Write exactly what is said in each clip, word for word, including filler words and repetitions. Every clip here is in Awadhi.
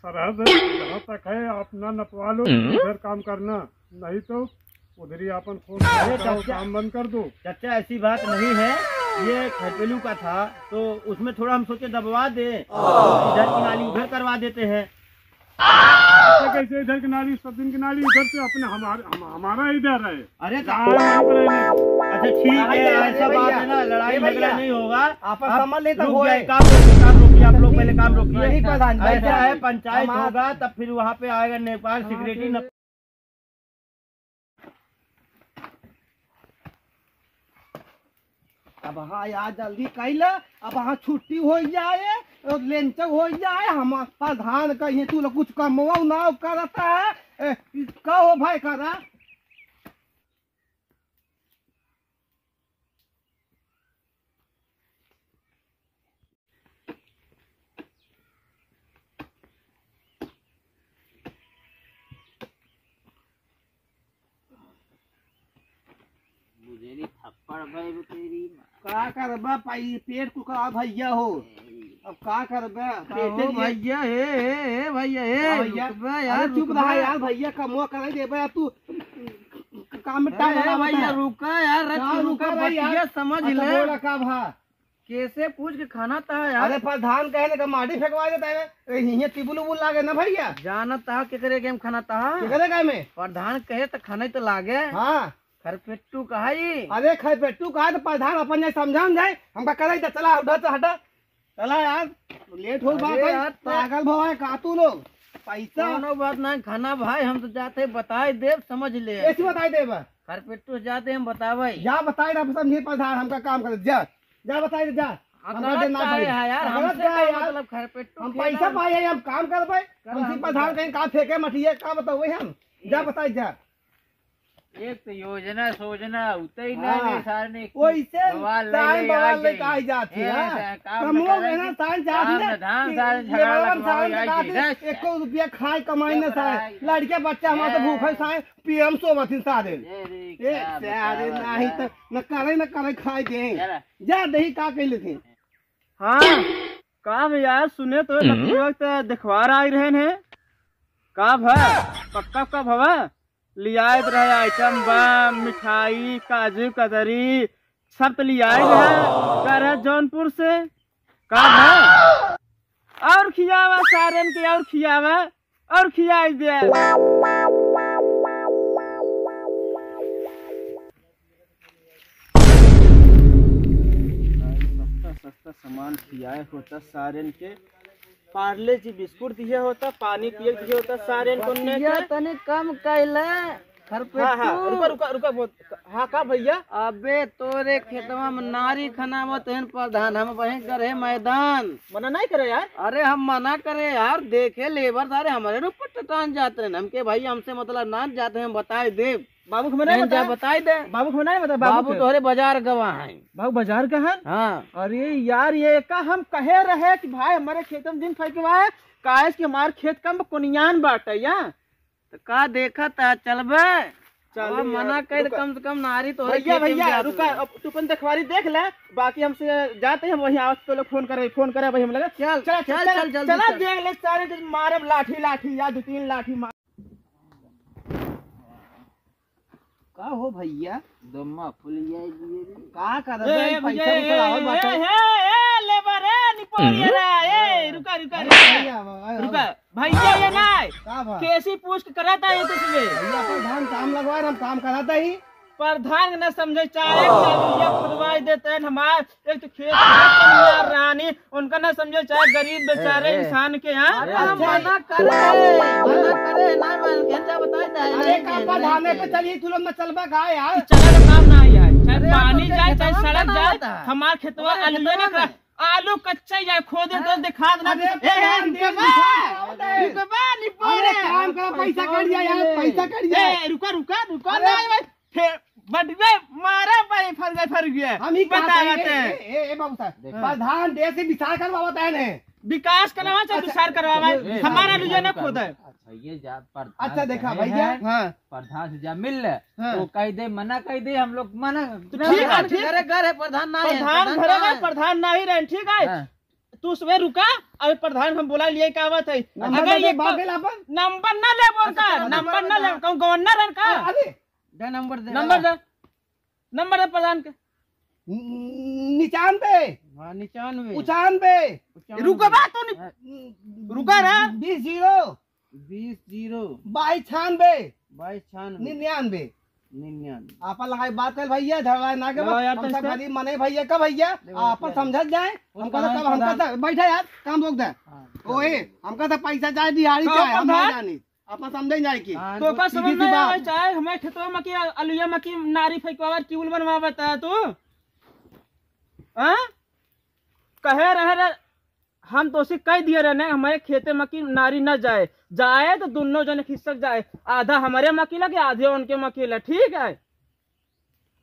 सरहद है, जहाँ तक है आप ना नपवा लो, इधर काम करना, नहीं तो उधर ही अपन फोन अरे जाओ, चाचा। काम बंद कर दो। चाचा, ऐसी बात नहीं है, ये खरपेलू का था तो उसमें थोड़ा हम सोचे दबवा दे, इधर की नाली उधर करवा देते हैं। ऐसे कैसे इधर की नाली, सब दिन की नाली इधर से अपने हमारे, हम, हमारा इधर है। अरे तो गाँव यहाँ पर है नहीं। अच्छा ठीक है, अरे ऐसा बात भैया, है ना, लड़ाई ए भैया, झगड़ा नहीं होगा। आपस आप समझ लेता रुक होए। जाए, काम रोकिए, काम रोकिए, आप लोग पहले काम रोकिए। नहीं प्रधान, ऐसा है, पंचायत हमारा होगा तब फिर वहाँ पे आएगा नेपाल हाँ, सिक्योरिटी ठीक न- है। अब हाँ यार, जल्दी कइला, अब हाँ छुट्टी होइ जाए और लेंचक होइ जाए। हम प्रधान कहीं तू लोग कुछ कमवा ना करता है। ए, का हो भाई, करा। मुझे नहीं थप्पड़ भाई वो तेरी माँ। का करबा पाई, पेट को का भैया हो। अब का करबा, का पेटे हो लिए भैया, हे, हे, हे भैया, हे, का भैया? रुकबा यार, अरे चुप रुकबा। रहा यार भैया, कमवा करे देबे यार तू। काम में अरे टाइम हे लगावत भैया, है। रुका यार, का रुका रुका भाई यार? बतिया समझ अच्छा, ले। बोला का भा? कैसे पूछ के खाना था यार? अरे प्रधान कहे ना, माटी फेंकवा देता है, हियाँ टिबुल उबुल लागे ना भैया। जानत था केकरे के हम खाना था? केकरे के में? प्रधान कहे तो खाना ही तो लागे। हाँ। खरपेट्टू कहा ही। अरे खरपेट्टू कहा तो प्रधान अपन जाए समझान जाए, हमका करे तो चला उठा तो हटा। चला यार, लेट हो अरे बात है, यार, तो पागल भवा है का तू लोग? पैसा कोनो बात ना, खाना भाई हम तो जाते बताई देब, समझ ले। कैसे बताई देबा? खरपेट्टू जाते हम बतावे। जा बताई ना, समझे प्रधान, हमका काम करे, जा। जा बताई दे, जा। अकड़त हमका देना का पड़ी। है यार, अकड़त हमसे का है का यार? मतलब, खरपेट्टू हम खेला पैसा है। पाए हैं, हम काम कर पाए। कल हमसे हम प्रधान कहीं का फेंके मटिए, का बताओ वही हम? जा एक बताई जा। एक तो योजना सोजना उतई ना हाँ। ले, सारे ने वैसे बवाल ले सारे ले बवाल आ लेके गई। आई जाती ए, है। सा-, काम कमो न करे ना, कि सारे जात काम ने न धाम, कि सारे ये झगड़ा बड़ा लगवा सारे आई का गई। दे, एको रुपया खाए कमाई ये ना सारे। पढ़ाई। लड़के बच्चे हमारे तो ए। भूखे सारे पीएम सोवत ही सारे। ए रे, ए, क्या सारे बतावा नहीं यार। तो न करे, न करे, खाए दे। यार। जा दही का कह लेते। हाँ, का भैया, सुने तो लक्ष्मी वक्त देखवार आई रहे हैं। का भा, पक्का का भवा? लियाए रहे आइटम बम, मिठाई, काजू कतरी, सब तो लियाए रहे। का रहे जौनपुर से? का भा? और खियावा सारन के, और खियावा। और खियाई दे। सस्ता सस्ता सामान खियाए होता सारेन के। पार्ले जी बिस्कुट दिए होता, पानी पिए दिए होता सारेन को ने बतिया के। तनी कम कैले। हाँ, हाँ, खरपेट्टू। रुका, रुका, रुका, बहुत, हाँ, का भैया? अबे तोरे खेतवा में नारी खनावत हैं प्रधान, हम वहीं करे मैदान। मना नहीं करे यार। अरे हम मना करे यार, देखे लेबर सारे हमारे ऊपर टटान जाते हैं, हमके भाई हमसे मतलब ना जाते हैं, बताए देब। बाबू को मना नहीं जा बताए। बताए दे। बाबू को मना नहीं बता, बाबू बाबू के। तोहरे बाजार गवा हैं। बाबू बाजार का है? हाँ। अरे यार, ये का हम कहे रहे कि भाई हमारे खेत में दिन फेंकवा है, काहे कि हमारे खेत का में कोनियान बाटे या। तो का देखा था, चलबे? चल अब यार, मना कर, रुका। कम से कम नारी तो भैया, भैया, रुका, अब तू अपन देखवारी देख ले, बाकी हमसे जाते हैं, वहीं आवत तो लोग फोन करे, फोन करे भाई हम लगे। चल, चल, चल, चल, चल, चल, चला चल। देख ले, सारे के मारब लाठी, लाठी या दो तीन लाठी मार। का हो भैया? दम्मा फुल जाए दिए रे। का कर ए, रहे ए, पैसा भैया, उठा ए, आवत बाटे। ए, ए, ए, लेबर, ए, निपोरिया हम्म। रे, ए, रुका, रुका, अरे रुका। भैया, आवा, आवा, रुका। आवा। भैया, ये ना है। का बा? कैसी पूछ के कराता है तुझे? भैया, प्रधान काम लगवा रहे, हम काम कराता ही। प्रधान न समझे, चाहे चालू ये खुदवाई देते हैं हमार, एक तो खेत में रानी, उनका न समझे, चाहे गरीब बेचारे ए, ए। इंसान के यहाँ। अरे हम अच्छा। मना करे, मना करे, ना मान के, अच्छा बताए ना, अरे नहीं, का नहीं, प्रधान नहीं। पे चलिए, तू लोग न चलबा का यार? चला तो काम ना आया है, चाहे अरे पानी अपन जाए, चाहे खेतवा सड़क में जाए, होता है। हमार खेतवा हमारे अलुए खेतवा न में। आलू कच्चा या खोदे तो हाँ। दिखा देना। अरे ए, प्रधान रुके दे, बा, रुके बा, निपोरे। अरे काम करा, पैसा कट जाए यार, पैसा कट जाए। ए, रुका, रुका, रुका, अरे। ना, ए, फिर बटवे मारा भाई, फर गए, फर गए। हम ही कहा बताया था, ते। ए, ए, ए, बाबू साहब, देखो। प्रधान देश से विचार करवावत है ने। विकास करवावा चाहे अच्छा। विचार करवावा, ए, हमारा रुका, लुझे ना रुका, खोदा है। रुका। अच्छा, ये जा, प्रधान अच्छा, देखा कहे भैया। हैं, हाँ। प्रधान से जा मिल ले, हाँ। तो कह दे, मना कह दे, हम लोग मना तो ना, ठीक है, प्रधान ठीक। घरे घर है, प्रधान ना है, प्रधान प्रधान घरे ना में है। प्रधान ना ही रहे, ठीक है? हाँ। तू सुबह रुका, अभी प्रधान हम बोला लिए का बात है। नंबर अगर दे, ये बाप क-, के लापन। नंबर ना ले बोल का, अच्छा, नंबर ना ले, कहूँ गवर्नर है का? अरे, दे नंबर दे। नंबर दे, नंबर दे प्रधान के। न-, निचानबे। हाँ, निचानबे। उचानबे। उचानबे। रुकबा तो नि-, हाँ। रुका रहा। बीस जीरो। बीस जीरो। बाईस छानबे। बाईस छानबे। निन्यानबे। निन्यानबे। आपन लगाई बात कर भैया, झगड़ा ना के लगाओ यार, हमका तो इससे गरीब मने भैया का भैया, देखो, आपन क्या समझत जाए, वो हमका तो कहाँ कब, हमका प्रधान? तो, बैठा यार, काम रोक दे। हाँ, ओए, चलो। हमका तो पैसा चाहे, दिहाड़ी तो चाहे, हम ना प्रधान? जानी। आपन समझे जाए की। हाँ, तो तो का सीधी समझ सी में बात। आवे चाहे, हमें खेतवा में की, अलुइया में की नारी फेंकवा, ट्यूबवेल बनवावत है तू? हाँ? कहे रहे रे, हम तोसे कह दिए रहे ना, हमारे खेते में की नारी न जाए, जाए तो दोनों जने खिसक जाए, आधा हमारे में की लगे, आधे उनके में की लगे, ठीक है?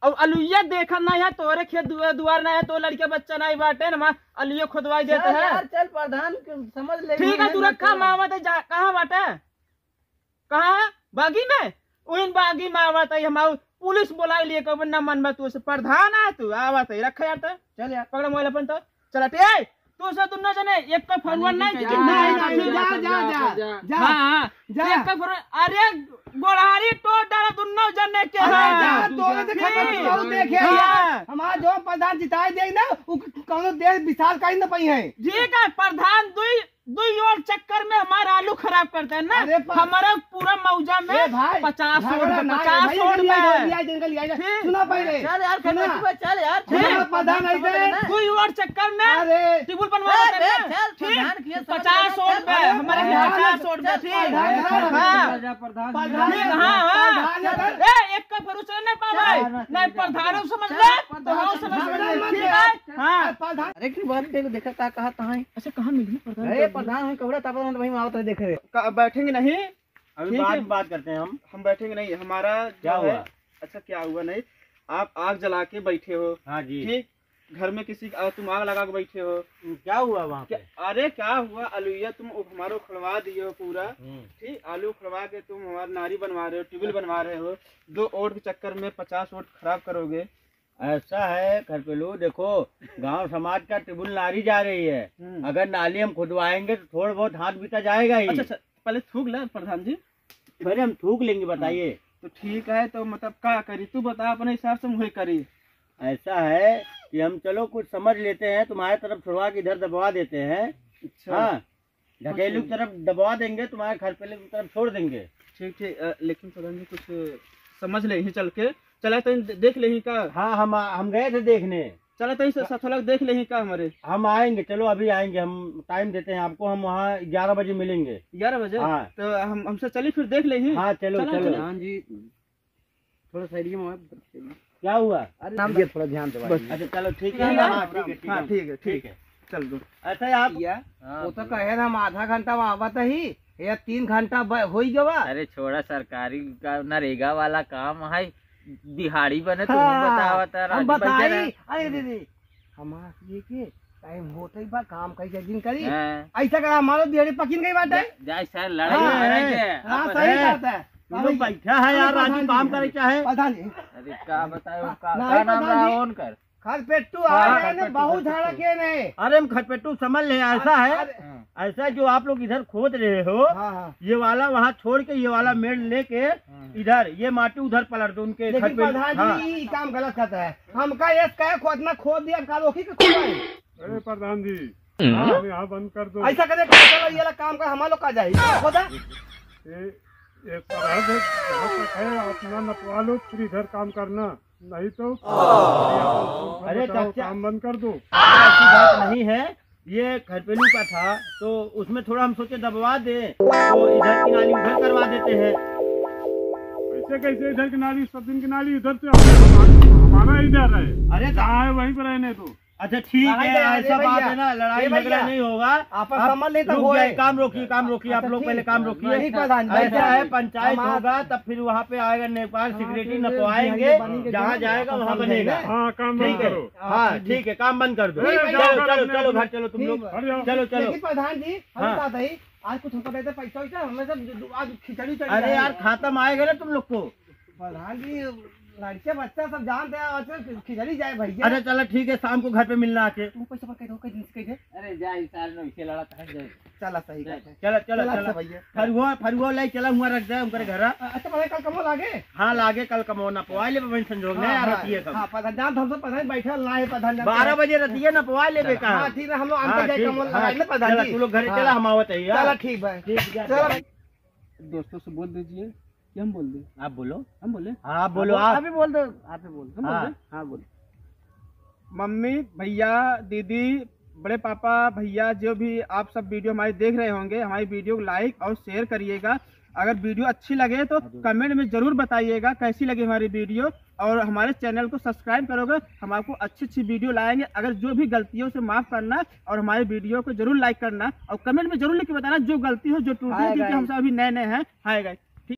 अब अलुइया देखत नहीं है, तोरे खेत दुआ-, दुआर नहीं है, तो लड़के बच्चा नहीं बाटे न, हमार अलुइया खोदवाई देते चल हैं। यार, चल प्रधान के समझ ले, ठीक है, मेहनत तू रखा करो। मावत है, जा, कहाँ बाटे? कहाँ? बागी में? उइन बागी में आवत है, हम पुलिस बोलाई लिए, कब ना मनबा तू, से प्रधान है तू, आवत है, रख यार तो। चल यार। पकड़ मोबाइल अपन तो। चल हट, ए, तू से दुन्नो जने, एक का फरुआ नहीं नहीं, चाहिए। नहीं, नहीं, जा, जा, जा, जा। हाँ, हाँ। जा। एक का फरुआ, अरे, गोड़हारी टोट डाला दुन्नो जने के अरे, हाँ। जा, तोरे से खबर नहीं। बहुत देखे हाँ। यार। हमार जो प्रधान जिताई देई ना, उ कौनो देश विशाल कहीं ना पई है। ठीक है, प्रधान दुई दुई ओर चक्कर में हमारा आलू खराब कर दे ना। अरे पा- हमारा पूरा मौजा में ए भाई, पचास वोट झगड़ा पे, ना, पचास भाई, वोट जल्दी आ जाओ, पे। जल्दी आ जाओ, जल्दी आ जाओ। ठीक। सुना पहले, चल यार, सुना। खंडवा चल यार, चल। हमारा प्रधान आई थे। दुई ओर चक्कर में अरे। टिबुल बनवा ए, देते बे, ना। चल, ठीक? प्रधान किए समझ पचास में वोट चल। पे, हमारे अरे, यहाँ पचास वोट पे, चल, ठीक? प्रधान, हाँ। प्रधान, प्रधान, ठीक, हाँ, हाँ। प्रधान, ए, एक का भरोसा नहीं पा भाई। चल, नहीं, प्रधान समझ ले, तो हम समझ ले, झगड़ा मत ठीक कर। है? हाँ। प्रधान। अरे की बात कह, देखा का कहा तहाँ है? अच्छा, कहाँ मिली प्रधान? अरे, प्रधान है, कबड़ा तापा, वहीं आवत है, देख रहे। का-, बैठेंगे नहीं? अभी ठीक बाद है। में बात करते हैं हम। हम बैठेंगे नहीं, हमारा जो क्या है, हुआ? अच्छा, क्या हुआ नहीं, आप आग जला के बैठे हो, हाँ जी। ठीक, घर में किसी का, तुम आग लगा के बैठे हो। हम्म, क्या हुआ वहाँ क्या, पे? अरे, क्या हुआ, अलुइया तुम उ-, हमारा उखड़वा दिए हो पूरा, हम्म। ठीक, आलू उखड़वा के तुम हमारा नारी बनवा रहे हो, ट्यूबवेल बनवा रहे हो, दो वोट के चक्कर में पचास वोट खराब करोगे। ऐसा है खरपेलू, देखो, गांव समाज का टिबुल नारी जा रही है, हम्म। अगर नाली हम खुदवाएंगे तो थोड़ा बहुत हाथ बीता जाएगा ही। अच्छा, अच्छा, पहले थूक ले प्रधान जी। अरे हम थूक लेंगे, बताइए। हाँ, तो ठीक है, तो मतलब का करी, तू बता, अपने हिसाब से हम वही करी। ऐसा है कि हम चलो कुछ समझ लेते हैं, तुम्हारे तरफ छुड़वा के इधर दबवा देते हैं। अच्छा। हाँ, ढकेलू की तरफ दबवा देंगे, तुम्हारे खरपेलू की तरफ छोड़ देंगे। ठीक, ठीक, अ, लेकिन प्रधान जी कुछ समझ ले ही चल के, चला तनी दे-, देख ले ही का। हाँ, हम, हम गए थे देखने। चला तनी से सथोलक देख ले ही का हमारे। हम आएंगे, चलो अभी आएंगे, हम टाइम देते हैं आपको, हम वहाँ ग्यारह बजे मिलेंगे। ग्यारह बजे? हाँ। तो हम, हमसे चली फिर देख ले ही। हाँ, चलो, चलो, चलो। चलो। प्रधान जी, थोड़ा side में आओ। क्या हुआ? अरे, नाम ये थोड़ा ध्यान दे भाई। बस। अच्छा, चलो, ठीक है, ठीक है, हाँ, हाँ, ठीक है, ठीक है, हाँ, ठीक है, ठीक ठीक है। है। चल दो। अच्छा, आप या, हाँ, वो तो बोलो। कहे हम आधा घंटा में आवत ही, या तीन घंटा ब-, होई गवा। अरे, छोड़ा, सरकारी का नरेगा वाला काम है, दिहाड़ी बने, तुम हाँ, बतावा, तो हम राजू बताई, कैसे रहा? अरे दीदी, हमार ये के टाइम होते ही बा, काम कई के दिन करी। हाँ। ऐसा करा, हमारो दिहाड़ी पकिन गई बाटे। जा, जा, सर, लड़ाई हाँ, लड़ाई है। के। हाँ, आप सही है। बात है। तू लोग अरे, बैठा है यार, अरे, राजू, प्रधान काम जी। करे चाहे। प्रधान जी। अरे, का बताओ, का, नहीं, का नाम प्रधान रहा जी। उनकर? खरपेट्टू हाँ, आ रहे हैं, खरपेट्टू, बहुत खरपेट्टू। झाड़ा के नहीं। अरे, हम खरपेट्टू समझ ले, ऐसा अरे, है। अरे। हाँ। ऐसा जो आप लोग इधर खोद रहे हो, हाँ, हाँ। ये वाला वहाँ छोड़ के, ये वाला मेड़ लेके हाँ। इधर, ये माटी उधर पलट दो उनके लेकिन घर पे। प्रधान जी, हाँ। ये काम गलत करता है। हमका ये कहे खोदना खोद दिया, अब का रोकी के खोदा है? अरे प्रधान जी, हम्म। आप यहाँ बंद कर दो। ऐसा करे, चलो, ये वाला काम का हमारे लोग का जाए, खोदा। ये, ये सरहद है, जहाँ तक है, अपना नपवा लो, फिर इधर काम करना, नहीं तो अरे बताओ, चाचा, काम बंद कर दो। ऐसी बात नहीं है, ये खरपेलू का था, तो उसमें थोड़ा हम सोचे दबवा दे, तो इधर की नाली उधर करवा देते हैं। ऐसे कैसे इधर की नाली, सब दिन की नाली इधर से, हमारा, हमारा इधर है, अरे तो जहाँ है वहीं पर रहने दो। अच्छा ठीक है, ऐसा बात है ना, लड़ाई झगड़ा नहीं होगा। आप समझ लेते हो, काम रोकिए, काम रोकिए, आप लोग पहले काम रोकिए। ऐसा है, पंचायत होगा, तब फिर वहाँ पे आएगा नेपाल सिक्योरिटी, नपवाएंगे, जहाँ जाएगा वहाँ बनेगा। हाँ, काम बंद करो। हाँ, ठीक है, काम बंद कर दो। चलो, चलो, चलो, घर चलो तुम लोग। चलो, चलो। लेकिन प्रधान जी, हम हाँ। बात है, आज कुछ हमको देते पैसा वैसा, हमें सब दु-, आज खिचड़ी उचड़ी अरे है। यार, खाता में आएगा ना तुम लोग को। प्रधान जी, लड़के बच्चा सब जानते हैं, आजकल खिचड़ी जाए भैया। अच्छा चला ठीक है, शाम को घर पे मिलना आके। तू पैसा पर कह दो, कह दिन से कह दे। अरे जा, ई सार नो इसे लड़ा तहन जाए। चला सही बात है। चला, चला, चला, चला। अच्छा भैया। फरुआ, फरुआ लाई चला, हुआ रख दे, उनके घर। अ-, अच्छा, पता है, कल कमो लागे? हाँ, लागे, कल कमो ना पवाई ले, बहन संजोग हाँ, नहीं, यार, हाँ, रतिये कम। हाँ, प्रधान, हम सब प्रधान बैठे, ला है प्रधान जानते बारह हैं। बजे रतिये ना पवाई ले, हाँ, बेटा। हाँ, ठीक है, हम लोग आनते हाँ, जाए, ठीक, कमो हाँ, लगाए ना प्रधान चला, जी। तू लोग घरे हाँ। चला, हम आवत है, हाँ। चला, ठीक बा। ठीक, जा, चला चला। भाई। दोस्तों से बोल दीजिए कि हम बोल दें। आप बोलो। हम बोले? हाँ, आप बोलो, आप आप। आप ही बोल दो, आप ही बोल दो। हम हाँ। बोल दें? हाँ, बोलो। मम्मी, भैया, दीदी, बड़े पापा, भैया, जो भी आप सब वीडियो हमारी देख रहे होंगे, हमारी वीडियो को लाइक और शेयर करिएगा। अगर वीडियो अच्छी लगे तो हाँ जी। कमेंट में जरूर बताइएगा कैसी लगी हमारी वीडियो, और हमारे चैनल को सब्सक्राइब करोगे, हम आपको अच्छी अच्छी वीडियो लाएंगे। अगर जो भी गलतियों से माफ करना और हमारे वीडियो को जरूर लाइक करना और कमेंट में जरूर लिख के बताना जो गलती हो, जो त्रुटि हो, हाय क्योंकि हम गाइस। सब अभी नए नए हैं। हाय गाइस।